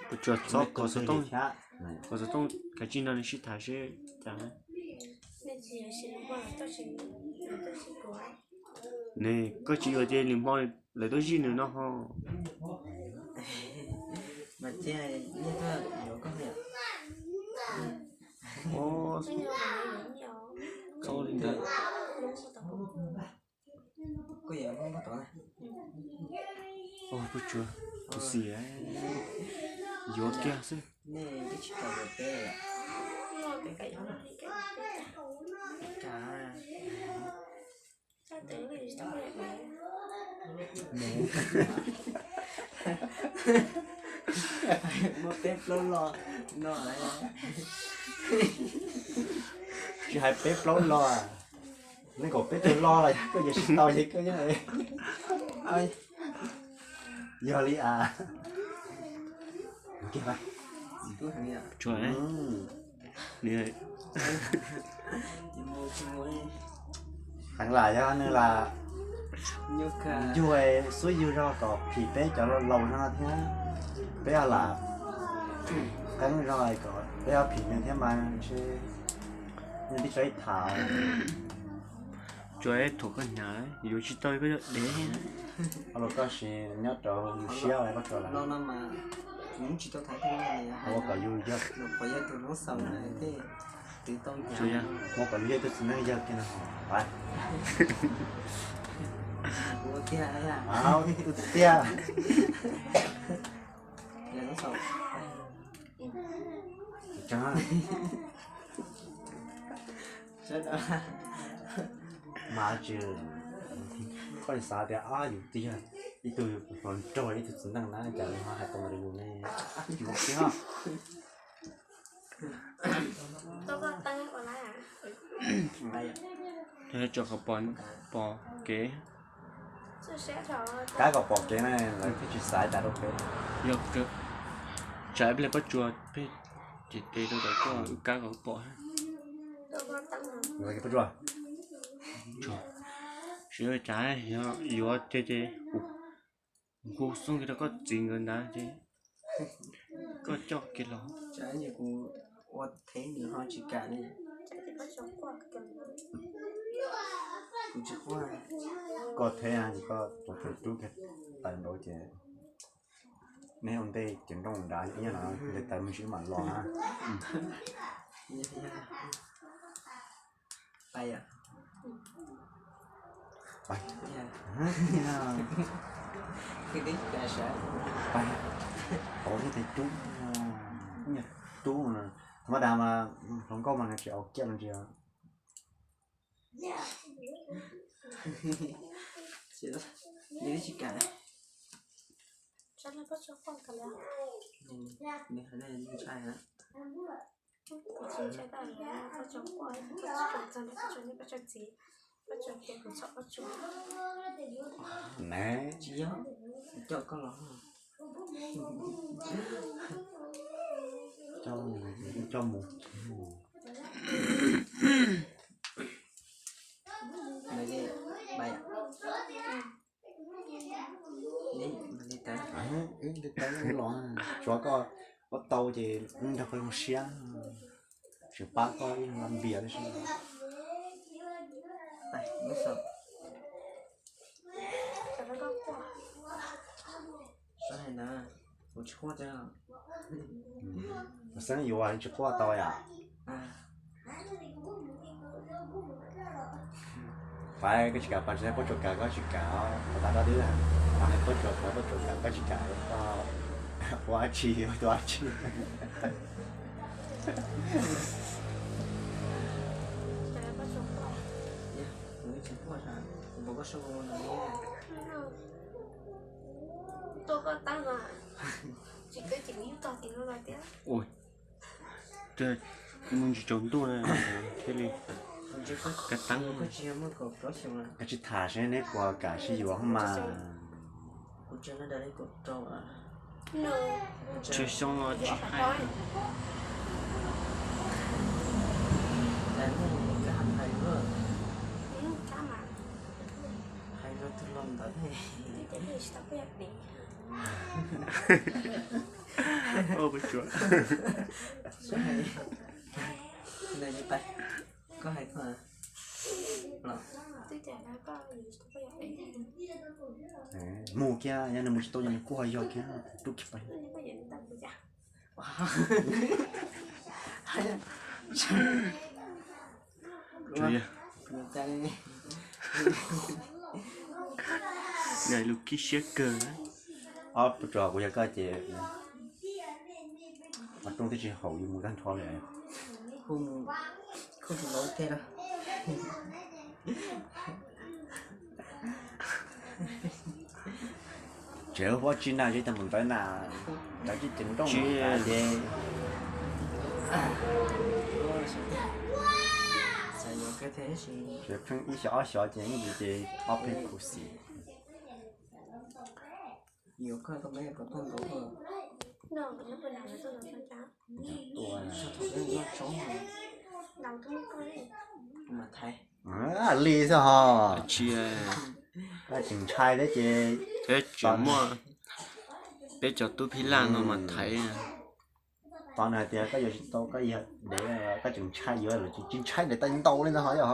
Kuv tsuas txhob kov xov tooj, kov xov tooj kav tsij nrog nws sib tham seb cas. Ne, koj tsis yuav ces lwm hmo lawv tuaj zij nws no ho. Txhob li ntawd. Kuv tsuas, kuv xiam, yuav kiag xwb. Muaj peb plaub lo no. Tsis hais peb plaub lo, nees nkaum peb caug lo los koj yuav tsis tau ces koj nyob. Yog li as. Tsuas, heev lam yog nws lam yug xub yug zog kom phim peb cov laus no thiab, peb ho lam qeeb zog kom peb ho phim nws thiab mas ntshe nws twb tso ib tham. Tsuas, thuam koj hnyav, yuav tsis tau koj dev. Los koj sis nyob rau siab koj tsuas lawm. Ua kom yus yog, ua kom yus yog ib tug txiv neej yawg kiag no. Tiag. Mas tsis, koj xav tias yus twb yog ib tug hluas nraug ib tug txiv neej na cas li ho hais tau ntawd rau yus ne. Yus tiag. Tso qhov pom kev. Kab kom pom kev na, lawv thiaj tsis xav cas rau peb. Yog tsam ib pliag pob tsuas pheej cev tes rau tom koj, wb kab kom pom. Pob tsuas, tsis ua cas, yog yuav ces ces kuv hu xub kiag rau koj txiv nkawd ntawd ces koj coj kiag los. Kuv ua thev nws ho tsis kam li. Koj thev, koj tus tus rub kiag taws nraud ces neb ua ntej ces nrooj nrad nyob no, nte taws me ntsis mam los na. Tau thiab tes rub, rub, tha ma da mas hluas nkauj mas nws tsis au kiaj me ntsis. Tsis kam. Ne, tsis yog, coj koj los. Coj mus. Tsuav koj, koj tau ces nrog koj zoo siab, tseem pab koj ib lo npias tib si. Xeeb yuav tsis quaj tau yom. Pab koj tsis kam, pab tsis, pob tsuas kam koj tsis kam, pab koj twb hais pob tsuas kam, pob tsuas kam koj tsis kam, koj ua dab tsi ua dab tsi. Ua, mus ntsis tsaus ntuj na thiaj li kab teeb. Koj tsis tham seb neb puas kam sib yuav mas. Tsawg xyoo los tsis hais. Hais rau tus hluas ntawd ne. Ua puas tsuav. Koj hais koj los. Mus kiag, yog nws mus tsis tau ces nws kuj ho yog kiag, rub kiag pais. Lub kib siab kawg. Ob puas tsuav, kuv yog koj ces qhov rooj twb tsis haum yus mus tag nrho li. Tsev huab tsis na, tsis tau mus ntawd na, ntawd tsis ceev nrooj ces pheej ib xyov ob xyov ces yeej yus ces ob pheej khuv xim. Li xwb ho. Koj tseem ntshai thiab ces tseem muaj peb cov tub phij laj no mas thaiv. Tos nws hais tias koj yuav tsis tau, koj yog dev, koj tseem ntshai yuav lawm ces tsis ntshai dev tau ntau li ntawd ho yog.